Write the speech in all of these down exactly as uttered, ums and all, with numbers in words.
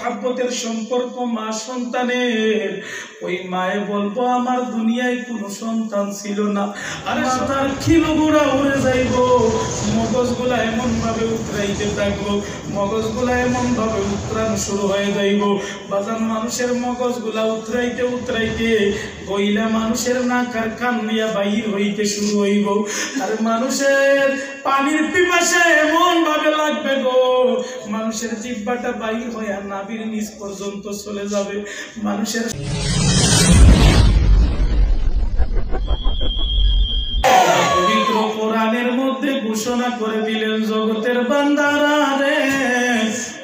মহব্বতের সম্পর্ক মা সন্তানের, ওই মায়ে বলবো, "আমার দুনিয়ায় কোনো সন্তান ছিল না।" আরে, তার খিলুগুড়া উড়ে যাইবো, মগজগুলা এমন ভাবে উতরাইতে থাকবো, মগজগুলা এমন ভাবে উতরানো শুরু হয়ে যাইবো। বাজান, মানুষের মগজগুলা উতরাইতে উতরাইতে গইলা মানুষের নাক আর কান দিয়া বাইর হইতে শুরু হইবো। আর মানুষের পানির পিপাসা এমন ভাবে লাগবে গো, মানুষের জিহ্বাটা বাইর হইয়া নাভির নিচ পর্যন্ত চলে যাবে। মানুষের পবিত্র কোরআনের মধ্যে ঘোষণা করে দিলেন, "জগতের বান্দারা রে,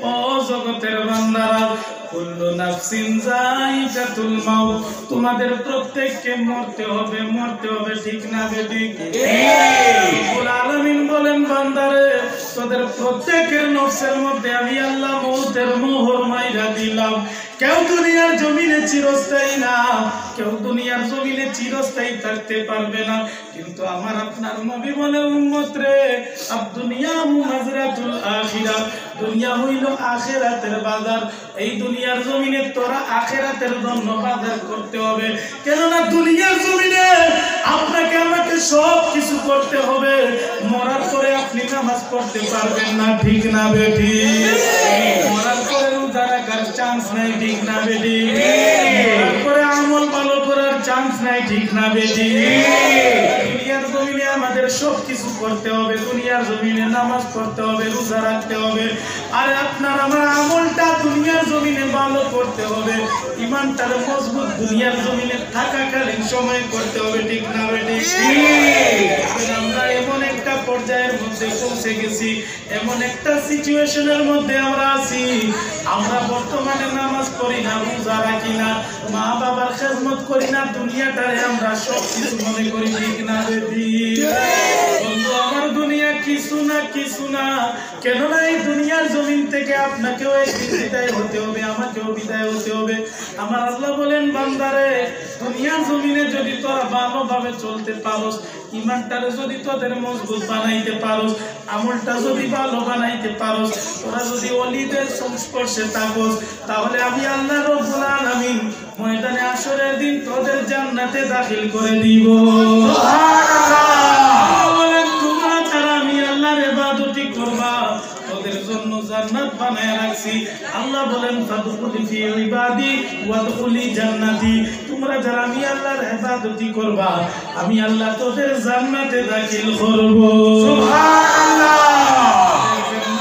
ও জগতের বান্দারা, কুল্লু নাফসিন যায়িকাতুল মাউত, তোমাদের প্রত্যেককে মরতে হবে, মরতে হবে।" ঠিক না বেঠিক? রব্বুল আলামিন বলেন, "বান্দারে, তোদের প্রত্যেকের নফসের মধ্যে আমি আল্লাহ মউতের মোহর মাইরা দিলাম।" কেউ দুনিয়ার জমিনে চিরস্থায়ী না, কেউ দুনিয়ার জমিনে চিরস্থায়ী থাকতে পারবে না। কিন্তু আমার আপনার নবী বলে, "উম্মত রে, আদ দুনিয়া মাজরাতুল আখিরা, দুনিয়া হইল আখেরাতের বাজার। এই দুনিয়ার জমিনে তোরা আখেরাতের জন্য বাজার করতে হবে, কেননা দুনিয়ার জমিনে আপনাকে আমাকে সব কিছু করতে হবে। মরার পরে আপনি নামাজ পড়তে পারবেন না, ঠিক না বেঠিক? মরার পরে রোজা রাখার চান্স নাই, ঠিক না বেঠিক? মরার পরে আমল ভালো করার চান্স নাই, ঠিক না বেঠিক? দুনিয়ার জমিনে আমাদের সব কিছু করতে হবে, দুনিয়ার জমিনে নামাজ পড়তে হবে, রোজা রাখতে হবে। আর আপনার আমার আমলটা দুনিয়ার জমিনে ভালো করতে হবে, ইমানটারে মজবুত দুনিয়ার জমিনে থাকাকালীন সময় করতে হবে, ঠিক না বেঠিক? আমরা এমন একটা পর্যায়ের মধ্যে পৌঁছে গেছি, এমন একটা সিচুয়েশনের মধ্যে আমরা আছি, আমরা বর্তমানে নামাজ পড়ি না, রোজা রাখি না, মা বাবার খেদমত করি না, দুনিয়াটারে আমরা সব কিছু মনে করি, ঠিক না বেঠিক? বন্ধু আমার, দুনিয়া কিছু না, কিছু না। কেননা এই দুনিয়ার জমিন থেকে আপনাকেও একদিন বিদায় হতে হবে, আমাকেও বিদায় হতে হবে। আমার আল্লাহ বলেন, "বান্দারে, দুনিয়ার জমিনে যদি তোরা ভালোভাবে চলতে পারস, ইমানটারে যদি তোদের মজবুত বানাইতে পারস, আমলটা যদি ভালো বানাইতে পারস, তোরা যদি অলিদের সংস্পর্শে থাকস, তাহলে আমি আল্লাহ রব্বুল আলামিন ময়দানে হাশরের দিন তোদের জান্নাতে দাখিল করে দিব।" আল্লাহ বলেন, "তোমরা যারা আমি আল্লাহর ইবাদতি করবা, তোদের জন্য জান্নাত বানায় রাখছি।" আল্লাহ বলেন, "ফাদখুলি ফি ইবাদি ওয়াদখুলি জান্নাতি।" তোমরা যারা আমি আল্লাহর ইবাদতি করবা, আমি আল্লাহ তোদের জান্নাতে দাখিল করব। সুবহানাল্লাহ।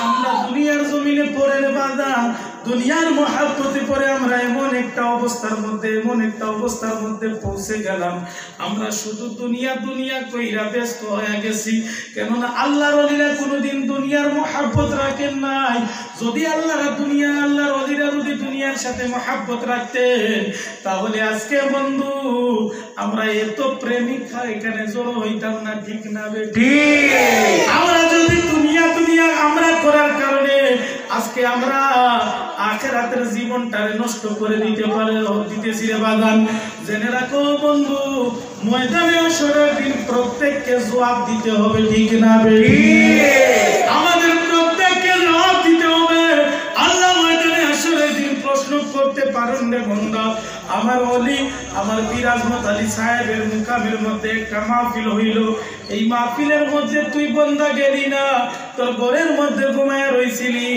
আমরা দুনিয়ার জমিনে পড়ে রে বাজান, দুনিয়ার মহব্বতে পড়ে আমরা এমন একটা অবস্থার মধ্যে, এমন একটা অবস্থার মধ্যে পৌঁছে গেলাম, আমরা শুধু দুনিয়া দুনিয়া কইরা ব্যস্ত হয়ে গেছি। কেননা আল্লাহর অলিরা কোনোদিন দুনিয়ার মহব্বত রাখেন নাই। যদি আল্লাহরা দুনিয়া, আল্লাহর অলিরা যদি দুনিয়ার সাথে মহব্বত রাখতেন, তাহলে আজকে বন্ধু আমরা এত প্রেমিকা এখানে জড়ো হইতাম না, ঠিক না বেঠিক? আমরা যদি দুনিয়া দুনিয়া আমরা করার কারণে আজকে আমরা আখেরাতের জীবনটারে নষ্ট করে দিতে পারে, দিতেছি রে বাজান। জেনে রাখো বন্ধু, ময়দানে হাশরের দিন প্রত্যেককে জবাব দিতে হবে, ঠিক না বেঠিক? আমাদের প্রত্যেককে জবাব দিতে হবে। আল্লাহ ময়দানে হাশরের দিন প্রশ্ন করতে পারেন রে বন্দা। আমার অলি, আমার পীর আজমত আলী সাহেবের মুকামের মধ্যে একটা মাহফিল হইল, এই মাহফিলের মধ্যে তুই বন্দা গেলি না, তোর ঘরের মধ্যে ঘুমায় রইছিলি,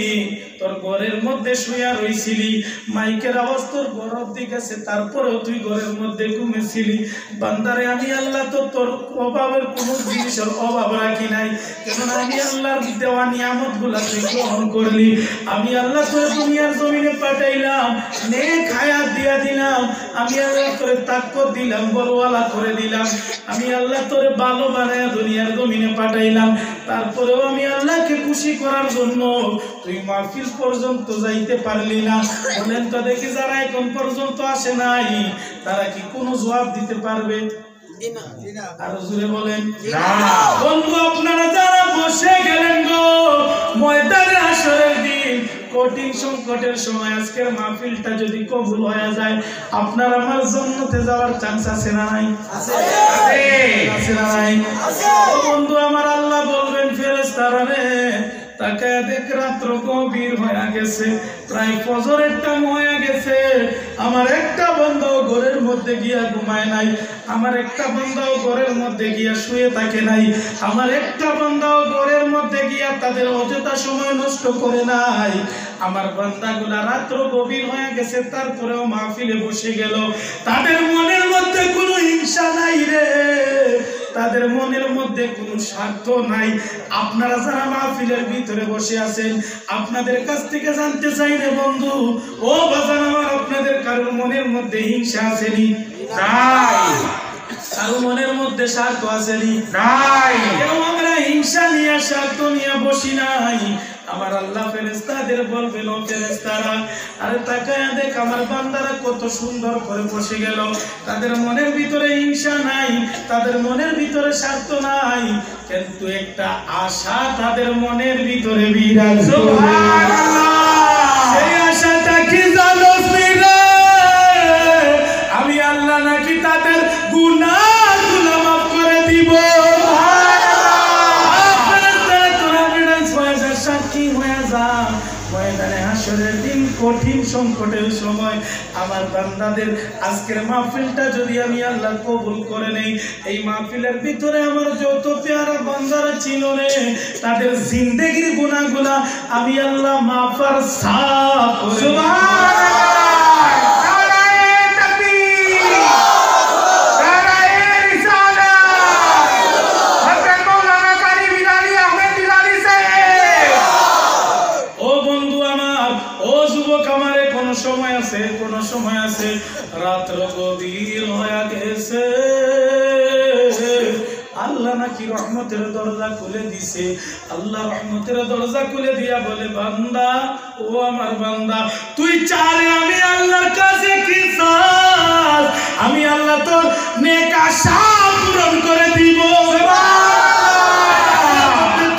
তোর ঘরের মধ্যে শুয়া রইছিলি, মাইকের আওয়াজ তোর ঘর অব্দি গেছে, তারপরেও তুই ঘরের মধ্যে ঘুমেছিলি। বান্দারে, আমি আল্লাহ তো তোর অভাবের কোনো জিনিসের অভাব রাখি নাই, কারণ আমি আল্লাহর দেওয়া নিয়ামতগুলা তুই গ্রহণ করলি। আমি আল্লাহ তোর দুনিয়ার জমিনে পাঠাইলাম, নেক হায়াত দিয়া দিলাম, আমি আল্লাহ তোরে তাকত দিলাম, বড়ওয়ালা করে দিলাম, আমি আল্লাহ তোরে ভালো বানায় দুনিয়ার জমিনে পাঠাইলাম। তারপরেও আমি আল্লাহকে খুশি করার জন্য তুই মাহফিল পর্যন্ত যাইতে পারলি না। বলেন তো দেখি, যারা এখন পর্যন্ত আসে নাই, তারা কি কোনো জবাব দিতে পারবে? আরো জোরে বলেন। না। বন্ধু, আপনারা যারা বসে গেলেন গো, ময়দানে হাশরের দিন কঠিন সংকটের সময় আজকের মাহফিলটা যদি কবুল হয়ে যায়, আপনার আমার জান্নাতে যাওয়ার চান্স আছে না নাই? আছে। আছে না নাই? ও বন্ধু আমার, আল্লাহ বলবেন, "ফেরেশতারা রে, তাকায় দেখ, রাত্র গভীর হইয়া গেছে, প্রায় ফজরের টাইম হইয়া গেছে। আমার একটা বান্দাও ঘরের মধ্যে গিয়া ঘুমায় নাই, আমার একটা বান্দাও ঘরের মধ্যে গিয়া শুয়ে থাকে নাই, আমার একটা বান্দাও ঘরের মধ্যে গিয়া তাদের অযথা সময় নষ্ট করে নাই। আমার বান্দাগুলা রাত্র গভীর হইয়া গেছে, তারপরেও মাহফিলে বসে গেল। তাদের মনের মধ্যে কোনো হিংসা নাই রে, তাদের মনের মধ্যে কোনো স্বার্থ নাই। আপনারা যারা মাহফিলের ভিতরে বসে আছেন, আপনাদের কাছ থেকে জানতে চাই রে বন্ধু, ও বাজান আমার, আপনাদের কারোর মনের মধ্যে হিংসা আছেনি? নাই। কারোর মনের মধ্যে স্বার্থ আছেনি? নাই। কেউ আমরা হিংসা নিয়ে, স্বার্থ নিয়ে বসি নাই। আমার আল্লাহ ফেরেশতাদের বলবেন, "ও ফেরেশতারা, আরে তাকায় দেখ, আমার বান্দারা কত সুন্দর করে বসে গেল, তাদের মনের ভিতরে হিংসা নাই, তাদের মনের ভিতরে স্বার্থ নাই, কিন্তু একটা আশা তাদের মনের ভিতরে বিরাজ করে।" সুবহানাল্লাহ। সেই আশাটা কি জানোস নি রে? আমি আল্লাহ নাকি তাদের গুনাহগুলো মাফ করে দিব। সুবহানাল্লাহ। ফেরেশতারা, তোরা বিরাজ হয়ে যা, সাক্ষী হয়ে যা। ময়দানে হাশরের দিন কঠিন সংকটের সময় আমার বান্দাদের আজকের মাহফিলটা যদি আমি আল্লাহ কবুল করে নেই, এই মাহফিলের ভিতরে আমার যত পেয়ারা বান্দারা ছিল রে, তাদের জিন্দেগির গুনাহগুলা আমি আল্লাহ মাফ আর সাফ করে দিই। সুবহানাল্লাহ। নারায়ে তাকবীর। নারায়ে রিসালাত। হযরত মাওলানা কারি বিলালী আহমেদ বিলালী সাহেব। ও বন্ধু আমার, ও যুবক আমার, এখনো সময় আছে, এখনো সময় আছে। রাত্র গভীর হয়ে গেছে। আল্লাহ নাকি রহমতের দরজা খুলে দিছে। আল্লাহ রহমতের দরজা খুলে দিয়া বলে, "বান্দা, ও আমার বান্দা, তুই চা রে, আমি আল্লাহর কাছে কি চাস? আমি আল্লাহ তোর নেক আশা পূরণ করে দিব।"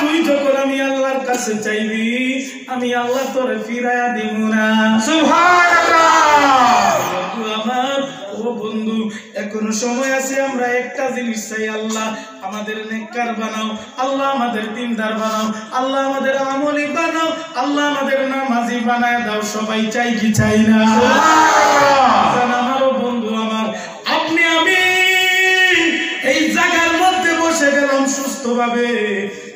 তুই যখন আমি আল্লাহর কাছে চাইবি, আমি আল্লাহ তোরে ফিরাইয়া দিব না। সুবহানাল্লাহ। বন্ধু আমার, ও বন্ধু, এখনো সময় আছে, আমরা একটা জিনিস চাই, আল্লাহ আমাদের নেককার বানাও, আল্লাহ আমাদের দিনদার বানাও, আল্লাহ আমাদের আমলি বানাও, আল্লাহ আমাদের নামাজি বানায় দাও। সবাই চাই কি চাই না? সুবহানাল্লাহ। বাজান আমার, ও বন্ধু আমার, আপনি আমি এই জায়গার মধ্যে বসে গেলাম সুস্থভাবে,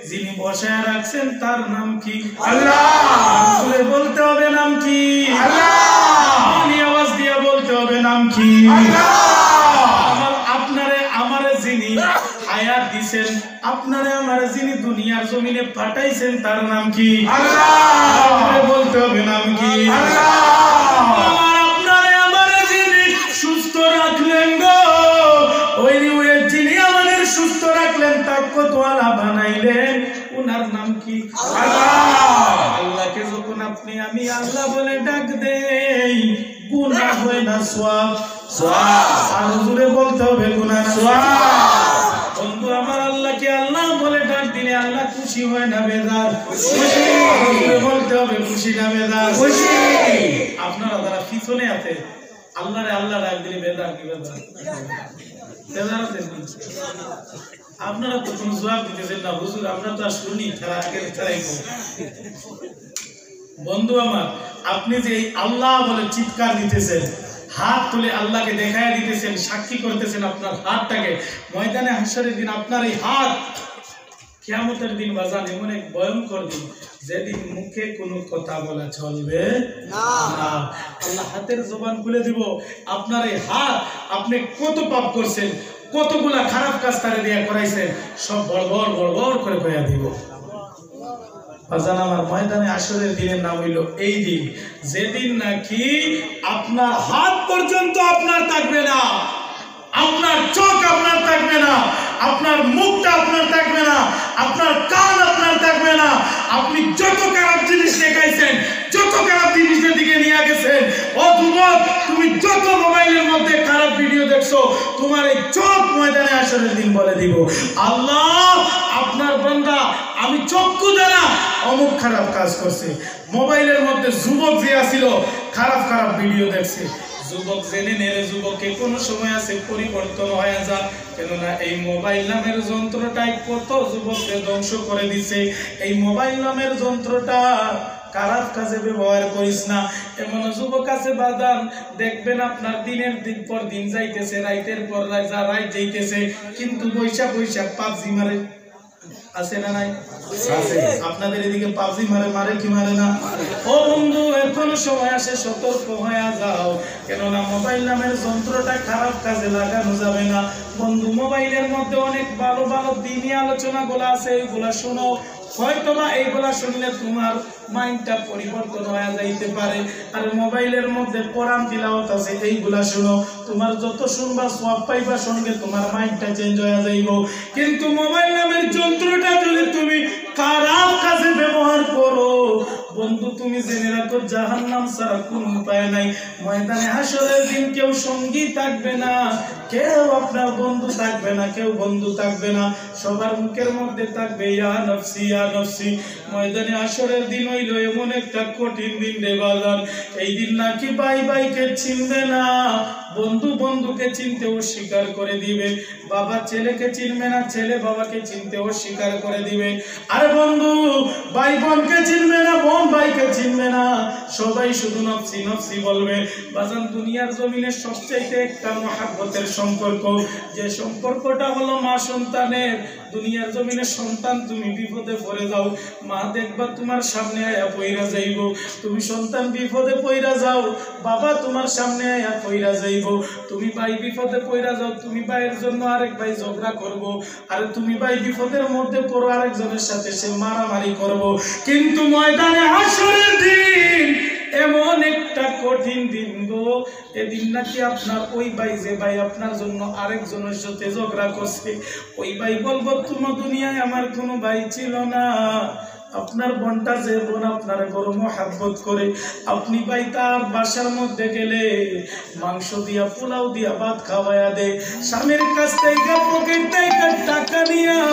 যিনি বসায় রাখছেন তার নাম কি? আল্লাহ। জোরে বলতে হবে নাম কি? আল্লাহ। আপনি আওয়াজ দিয়ে বলতে হবে নাম কি? আল্লাহ। আমার, আপনারে আমারে যিনি হায়াত দিছেন, আপনারে আমারে যিনি দুনিয়ার জমিনে পাঠাইছেন তার নাম কি? আল্লাহ। জোরে বলতে হবে নাম কি? আল্লাহ। আমার, আপনারে আমারে যিনি সুস্থ রাখলেন গো, ওই, ওই যিনি আমাদের সুস্থ রাখলেন, তাকে তো আল্লাহ বানাইলেন, ওনার নাম কি? আল্লাহ। আল্লাহকে যখন আপনি আমি আল্লাহ বলে ডাক দেই, গুনাহ হয় না সওয়াব? সওয়াব। আরো জোরে বলতে হবে, গুনাহ না সওয়াব? বন্ধু আমার, আল্লাহকে আল্লাহ বলে ডাক দিলে আল্লাহ খুশি হয় না বেজার? খুশি। আরো জোরে বলতে হবে, খুশি না বেজার? খুশি। আপনারা যারা পিছনে আছেন, আল্লাহরে আল্লাহ ডাক দিলে বেজার কি বেজার? বেজার আছেন? আপনারা তো কোনো জবাব দিতেছেন না, "হুজুর, আমরা তো আর শুনি, তারা আগে তারাই কম।" বন্ধু আমার, আপনি যে এই আল্লাহ বলে চিৎকার দিতেছেন, হাত তুলে আল্লাহকে দেখাইয়া দিতেছেন, সাক্ষী করতেছেন আপনার হাতটাকে, ময়দানে হাশরের দিন আপনার এই হাত, কিয়ামতের দিন বাজান এমন এক ভয়ঙ্কর দিন, যেদিন মুখে কোনো কথা বলা চলবে না। না। আল্লাহ হাতের জবান খুলে দিব। আপনার এই হাত, আপনি কত পাপ করছেন, কতগুলা খারাপ কাজ তারে দিয়া করাইছেন, সব বড় বড় বড় বড় করে কইয়া দিব। বাজান আমার, ময়দানে হাশরের দিনের নাম হইল এই দিন, যেদিন নাকি আপনার হাত পর্যন্ত আপনার থাকবে না, আপনার চোখ আপনার থাকবে না, আপনার মুখটা আপনার থাকবে না, আপনার কান আপনার থাকবে না। আপনি যত খারাপ জিনিস দেখাইছেন, যত খারাপ জিনিসের দিকে নিয়ে গেছেন, ও যুবক, তুমি যত মোবাইলের মধ্যে খারাপ ভিডিও দেখছো, তোমার এই চোখ ময়দানে হাশরের দিন বলে দিব, "আল্লাহ, আপনার বান্দা আমি চক্ষু দ্বারা অমুক খারাপ কাজ করছে।" মোবাইলের মধ্যে যুবক যে আছিল, খারাপ খারাপ ভিডিও দেখছে। যুবক জেনে নেরে, যুবকে কোনো সময় আছে পরিবর্তন হয়ে যা, কেননা এই মোবাইল নামের যন্ত্রটাই কত যুবককে ধ্বংস করে দিছে। এই মোবাইল নামের যন্ত্রটা খারাপ কাজে ব্যবহার করিস না। এমন যুবক আছে বাদান, দেখবেন আপনার দিনের দিন পর দিন যাইতেছে, রাইতের পর রাত, যা রাইত যাইতেছে, কিন্তু বইসা বইসা পাবজি মারে। আছে না নাই? আছে। আপনাদের এদিকে পাবজি মারে, মারে কি মারে না? ও বন্ধু, এখনো সময় আছে, সতর্ক হয়ে যাও, কেননা মোবাইল নামের যন্ত্রটা খারাপ কাজে লাগানো যাবে না। বন্ধু, মোবাইলের মধ্যে অনেক ভালো ভালো দিনই আলোচনাগুলো আছে, এইগুলা শুনো। হয়তোবা এইগুলা শুনলে তোমার মাইন্ডটা পরিবর্তন হয়ে যাইতে পারে। আর মোবাইলের মধ্যে কোরআন তিলাওয়াত আছে, এইগুলা শুনো। তোমার যত শুনবা সওয়াব পাইবা, সঙ্গে তোমার মাইন্ডটা চেঞ্জ হয়ে যাইব। কিন্তু মোবাইল নামের যন্ত্রটা যদি তুমি খারাপ কাজে ব্যবহার করো, বন্ধু, তুমি জেনে রাখো, জাহান্নাম ছাড়া কোনো উপায় নাই। ময়দানে হাশরের দিন কেউ সঙ্গী থাকবে না, কেউ আপনার বন্ধু থাকবে না, কেউ বন্ধু থাকবে না। সবার মুখের মধ্যে থাকবে ইয়া নফসি, ইয়া নফসি। ময়দানে হাশরের দিন হইল এমন একটা কঠিন দিন রে বাজান, এই দিন নাকি ভাই ভাইকে চিনবে না, বন্ধু বন্ধুকে চিনতে অস্বীকার করে দিবে, বাবা ছেলেকে চিনবে না, ছেলে বাবাকে চিনতে অস্বীকার করে দিবে। আরে বন্ধু, ভাই বোনকে চিনবে না, বোন ভাইকে চিনবে না, সবাই শুধু নফসি নফসি বলবে। বাজান, দুনিয়ার জমিনে সবচাইতে একটা মহাব্বতের সম্পর্ক, যে সম্পর্কটা হলো মা সন্তানের। দুনিয়ার জমিনে সন্তান তুমি বিপদে পড়ে যাও, মা দেখবা তোমার সামনে আয়া পইরা যাইব। তুমি সন্তান বিপদে পইরা যাও, বাবা তোমার সামনে আয়া পইরা যাইব। তুমি ভাই বিপদে পইরা যাও, তুমি ভাইয়ের জন্য আরেক ভাই ঝগড়া করব। আর তুমি ভাই বিপদের মধ্যে পড়ো, আরেকজনের সাথে সে মারামারি করব। কিন্তু ময়দানে হাশরের দিন এমন একটা কঠিন দিন গো, এদিন নাকি আপনার ওই ভাই, যে ভাই আপনার জন্য আরেকজনের সাথে ঝগড়া করছে, ওই ভাই বলবো, "তোমার দুনিয়ায় আমার কোনো ভাই ছিল না, আপনার বোনটা, যে বোন আপনার বড় মহাব্বত করে, আপনি ভাই তার বাসার মধ্যে গেলে মাংস দিয়া, পোলাও দিয়া ভাত খাওয়াইয়া দে, স্বামীর কাছ থেকে পকেট থেকে টাকা নিয়া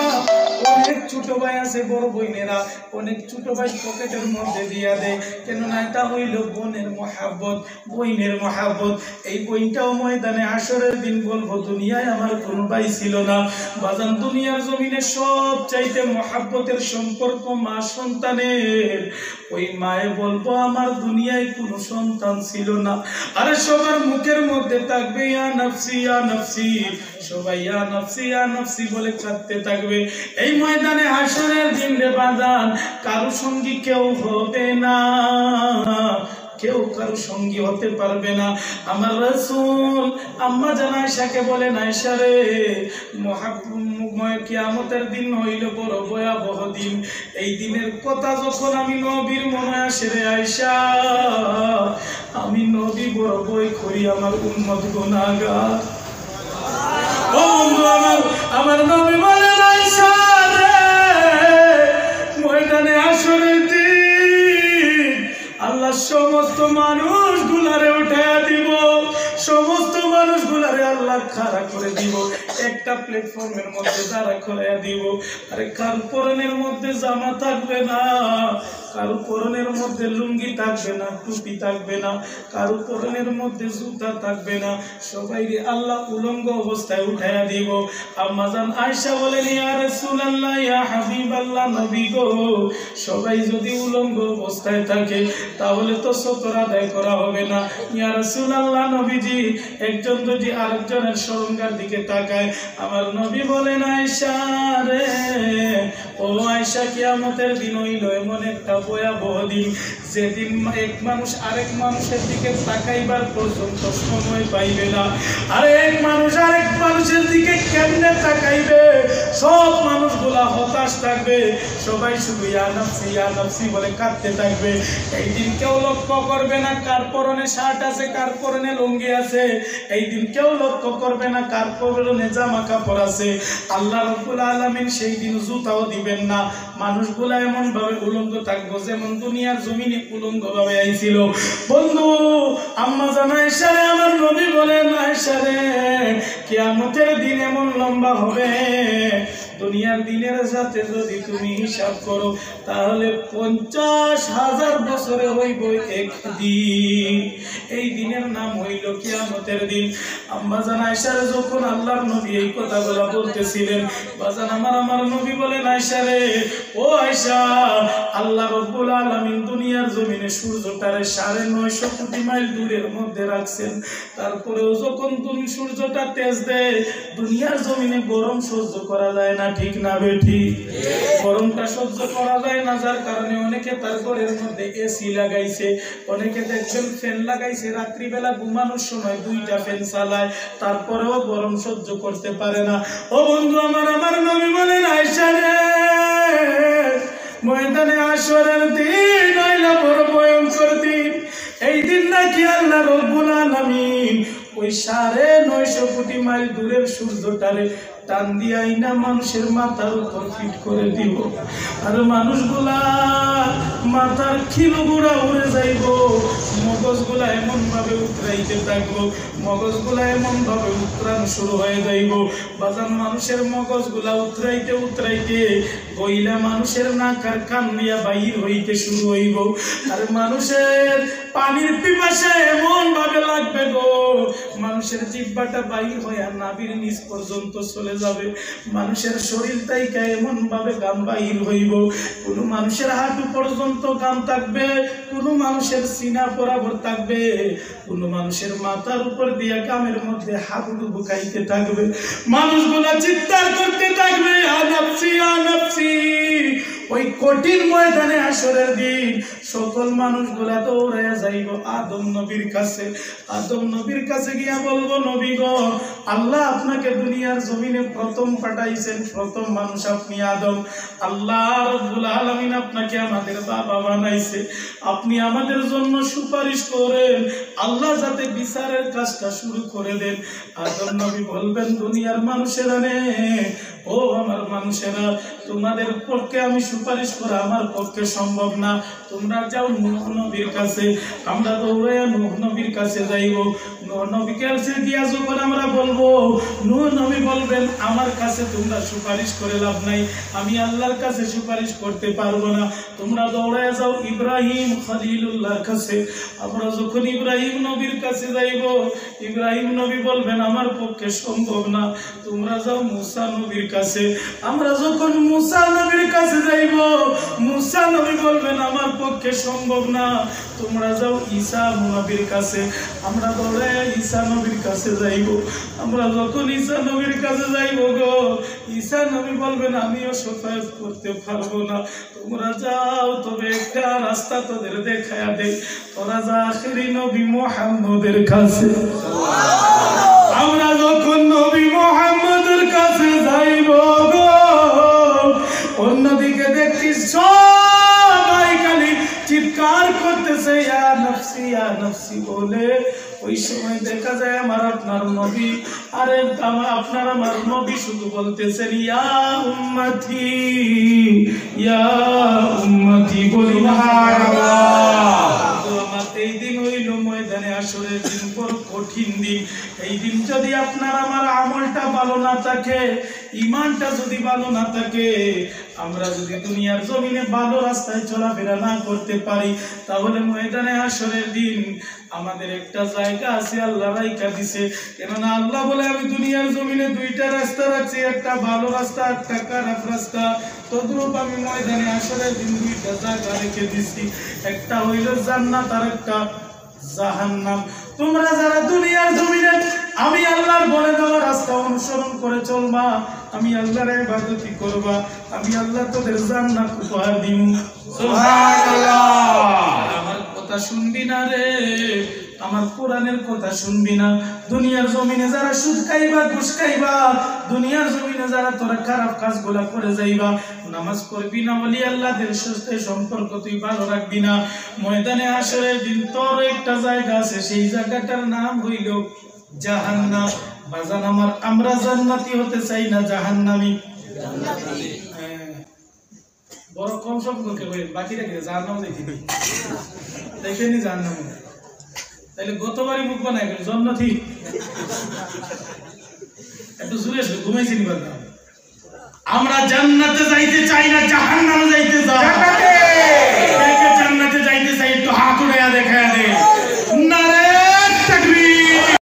অনেক ছোট ভাই আছে, বড় বইনেরা, অনেক ছোট ভাই পকেটের মধ্যে দিয়া দে।" কেননা এটা হইল বোনের মহাব্বত, বইনের মহাব্বত। এই বইনটাও ময়দানে হাশরের দিন বলবো, "দুনিয়ায় আমার কোনো ভাই ছিল না।" বাজান, দুনিয়ার জমিনে সব চাইতে মহাব্বতের সম্পর্ক মা সন্তানের। ওই মায়ে বলবো, "আমার দুনিয়ায় কোনো সন্তান ছিল না।" আরে সবার মুখের মধ্যে থাকবে ইয়া নফসি, ইয়া নফসি। সবাই ইয়া নফসি, ইয়া নফসি বলে কাঁদতে থাকবে। এই ময়দানে হাশরের দিন রে বাজান, কারো সঙ্গী কেউ হবে না, কেউ কারো সঙ্গী হতে পারবে না। আমার রাসূল আম্মা জান আয়েশাকে বলেন, "আয়েশা রে, মহাকুম্ভ কিয়ামতের দিন হইল বড় ভয়াবহ দিন। এই দিনের কথা যখন আমি নবীর মনে আসে রে আয়েশা, আমি নবী বড় ভয় করি আমার উম্মত গুনাহগার।" ও বন্ধু আমার, আমার নবী বলেন, "আয়েশা রে, ময়দানে হাশরের দিন আল্লাহ সমস্ত মানুষগুলারে উঠাইয়া দিব, সমস্ত মানুষগুলারে আল্লাহ খাড়া করে দিব, একটা প্ল্যাটফর্মের মধ্যে দাঁড়া করাইয়া দিব। আরে কার পরনের মধ্যে জামা থাকবে না, কারো পরনের মধ্যে লুঙ্গি থাকবে না, টুপি থাকবে না, কারো পরনের মধ্যে জুতা থাকবে না, সবাইরে আল্লাহ উলঙ্গ অবস্থায় উঠাইয়া দিব।" আম্মা জান আয়েশা বলেন, "ইয়া রাসূলুল্লাহ, ইয়া হাবিবাল্লাহ, নবী গো, সবাই যদি উলঙ্গ অবস্থায় থাকে, তাহলে তো সতর আদায় করা হবে না। ইয়া রাসূলুল্লাহ, নবীজি, একজন যদি আরেকজনের শরমগার দিকে তাকায়।" আমার নবী বলেন, "আয়েশা রে, ও আয়েশা, কিয়ামতের দিন হইল এমন একটা ভয়াবহ দিন, যেদিন এক মানুষ আরেক মানুষের দিকে তাকাইবার পর্যন্ত সময় পাইবে না, আর এক মানুষ আরেক মানুষের দিকে কেমনে তাকাইবে, সব মানুষগুলা হতাশ থাকবে, সবাই শুধু ইয়া নফসি, ইয়া নফসি বলে কাঁদতে থাকবে। এই দিন কেউ লক্ষ্য করবে না কার পরনে শার্ট আছে, কার পরনে লুঙ্গি আছে, এই দিন কেউ লক্ষ্য করবে না কার পরনে জামা কাপড় আছে। আল্লাহ রাব্বুল আলামিন সেই দিন জুতাও দিবেন না।" মানুষগুলা এমন ভাবে উলঙ্গ থাকবো, যেমন দুনিয়ার জমিনে উলঙ্গ ভাবে আইছিল। বন্ধু, আম্মা জান আয়েশা রে, আমার নবী বলেন, "আয়েশা রে, কিয়ামতের দিন এমন লম্বা হবে, দুনিয়ার দিনের সাথে যদি তুমি হিসাব করো, তাহলে পঞ্চাশ হাজার বছরে হইব এক দিন। এই দিনের নাম হইল কিয়ামতের দিন। আম্মা জান আয়েশারে যখন আল্লাহর নবী এই কথাগুলা বলতেছিলেন, বাজান আমার, আমার নবী বলেন, "আয়েশা রে, ও আয়েশা, আল্লাহ রব্বুল আলামিন দুনিয়ার জমিনে সূর্যটারে সাড়ে নয়শো কোটি মাইল দূরের মধ্যে রাখছেন, তারপরেও যখন তুমি সূর্যটা তেজ দেয়, দুনিয়ার জমিনে গরম সহ্য করা যায় না, ঠিক না বেঠিক? গরমটা সহ্য করা যায় না, যার কারণে অনেকে তার ঘরের মধ্যে এসি লাগাইছে, অনেকে দেখবেন ফ্যান লাগাইছে, রাত্রিবেলা ঘুমানোর সময় দুইটা ফ্যান চালায়, তারপরেও গরম সহ্য করতে পারে না।" ও বন্ধু আমার, আমার নবী বলেন, "আয়েশা রে, ময়দানে হাশরের দিন হইল বড় ভয়ঙ্কর দিন। এই দিন নাকি আল্লাহ রব্বুল আলামিন ওই সাড়ে নয়শো কোটি মাইল দূরের সূর্যটারে টান দিয়া আইনা মানুষের মাথার উপর ফিট করে দিব। আর মানুষগুলা মাথার খিলগুলা উড়ে যাইব, মগজগুলা এমন ভাবে উতরাইতে থাকবো, মগজগুলা এমন ভাবে উতরান শুরু হয়ে যাইব।" বাজান, মানুষের মগজগুলা উতরাইতে উতরাইতে গইলা মানুষের নাক আর কান দিয়া বাইর হইতে শুরু হইব। আর মানুষের পানির পিপাসা এমন ভাবে লাগবে গো, মানুষের জিব্বাটা বাইর হইয়া নাভির নিচ পর্যন্ত চলে যাবে, মানুষের শরীর থাইকা এমন ভাবে ঘাম বাইর হইব, কোনো মানুষের হাঁটু পর্যন্ত ঘাম থাকবে, কোনো মানুষের সিনা বরাবর থাকবে, কোনো মানুষের মাথার উপর দিয়া ঘামের মধ্যে হাবুডুবু খাইতে থাকবে, মানুষগুলা চিৎকার করতে থাকবে, "ইয়া নাফসি, ইয়া নাফসি।" ওই কঠিন ময়দানে হাশরের দিন সকল মানুষগুলা দৌড়াইয়া যাইব আদম নবীর কাছে। আদম নবীর কাছে গিয়া বলবো, "নবী গো, আল্লাহ আপনাকে দুনিয়ার জমিনে প্রথম পাঠাইছেন, প্রথম মানুষ আপনি আদম। আল্লাহ রব্বুল আলামিন আপনাকে আমাদের বাবা বানাইছে, আপনি আমাদের জন্য সুপারিশ করেন।" আল্লাহ যাতে বিচারের কাজটা শুরু করে দেন। আদম নবী বলবেন, "দুনিয়ার মানুষেরা রে, ও আমার মানুষেরা, তোমাদের পক্ষে আমি সুপারিশ করা আমার পক্ষে সম্ভব না, তোমরা যাও নূহ নবীর কাছে।" আমরা দৌড়াইয়া নূহ নবীর কাছে যাইব। নূহ নবীর কাছে গিয়া যখন আমরা বলবো, নূহ নবী বলবেন, "আমার কাছে তোমরা সুপারিশ করে লাভ নাই, আমি আল্লাহর কাছে সুপারিশ করতে পারবো না।" তোমরা দৌড়ায় যাও ইব্রাহিম খলিলুল্লাহর কাছে। আমরা যখন ইব্রাহিম নবীর কাছে যাইব, ইব্রাহিম নবী বলবেন, "আমার পক্ষে সম্ভব না, তোমরা যাও মুসা নবীর কাছে।" আমরা যখন মুসা নবীর কাছে যাইব, মুসা নবী বলবেন, "আমার পক্ষে সম্ভব না, তোমরা যাও ঈসা নবীর কাছে।" আমরা দৌড়ায় ঈসা নবীর কাছে যাইব। আমরা যখন ঈসা নবীর কাছে যাইব গো, ঈসা নবী বলবেন, "আমিও শাফাআত করতে পারবো না, তোমরা যাও, তবে একটা রাস্তা তোদের দেখায়া দেই, তোরা যা আখেরি নবী মুহাম্মদের কাছে।" আমরা যখন নবী মুহাম্মদের কাছে যাইব গো, অন্যদিকে দেখছি সবাই খালি চিৎকার করতেছে, "ইয়া নাফসি, ইয়া নাফসি" বলে। ওই সময় দেখা যায় আমার আপনার নবী, আরে আমার আপনার আমার নবী শুধু বলতেছেন, "ইয়া উম্মতি, ইয়া উম্মতি।" বলি না? সুবহানাল্লাহ। তো আমার এই দিন হইল ময়দানে হাশরের দিন, বড় কঠিন দিন। এই দিন যদি আপনার আমার আমলটা ভালো না থাকে, ইমানটা যদি ভালো না থাকে, আমরা যদি দুনিয়ার জমিনে ভালো রাস্তায় চলাফেরা না করতে পারি, তাহলে ময়দানে হাশরের দিন আমাদের একটা জায়গা আছে, আল্লাহ রাইখা দিছে। কেননা আল্লাহ বলে, "আমি দুনিয়ার জমিনে দুইটা রাস্তা রাখছি, একটা ভালো রাস্তা, একটা খারাপ রাস্তা।" তদ্রূপ আমি ময়দানে হাশরের দিন দুইটা জায়গা রেখে দিছি, একটা হইল জান্নাত আর একটা জাহান্নাম। তোমরা যারা দুনিয়ার জমিনে আমি আল্লাহর বলে দেওয়া রাস্তা অনুসরণ করে চলবা, আমি আল্লাহর ইবাদতি করবা, আমি আল্লাহ তোদের জান্নাত উপহার দিমু। সুবহানাল্লাহ। আমার কথা শুনবি না রে, আমার কোরআনের কথা শুনবি না। দুনিয়ার জমিনে যারা সুদ খাইবা, ঘুষ খাইবা, দুনিয়ার জমিনে যারা তোরা খারাপ কাজগুলা করে যাইবা, নামাজ পড়বি না, ওলি আল্লাহদের সাথে সম্পর্ক তুই ভালো রাখবি না, ময়দানে হাশরের দিন তোর একটা জায়গা আছে, সেই জায়গাটার নাম হইল জাহান্নাম। বাজান আমার, আমরা জান্নাতি হতে চাই না জাহান্নামী? হ্যাঁ। বড় কম সংখ্যক লোকে বলেন, বাকিরা কিনা জাহান্নাম দেখি দেখেনি জাহান্নাম। তাহলে গতবারই মুখ বানাই গেল, জান্নাতি। একটু জোরে আসবে, ঘুমাইছি নি বাদ। আমরা জান্নাতে যাইতে চাই না, জাহান্নামে যাইতে চাই। জান্নাতে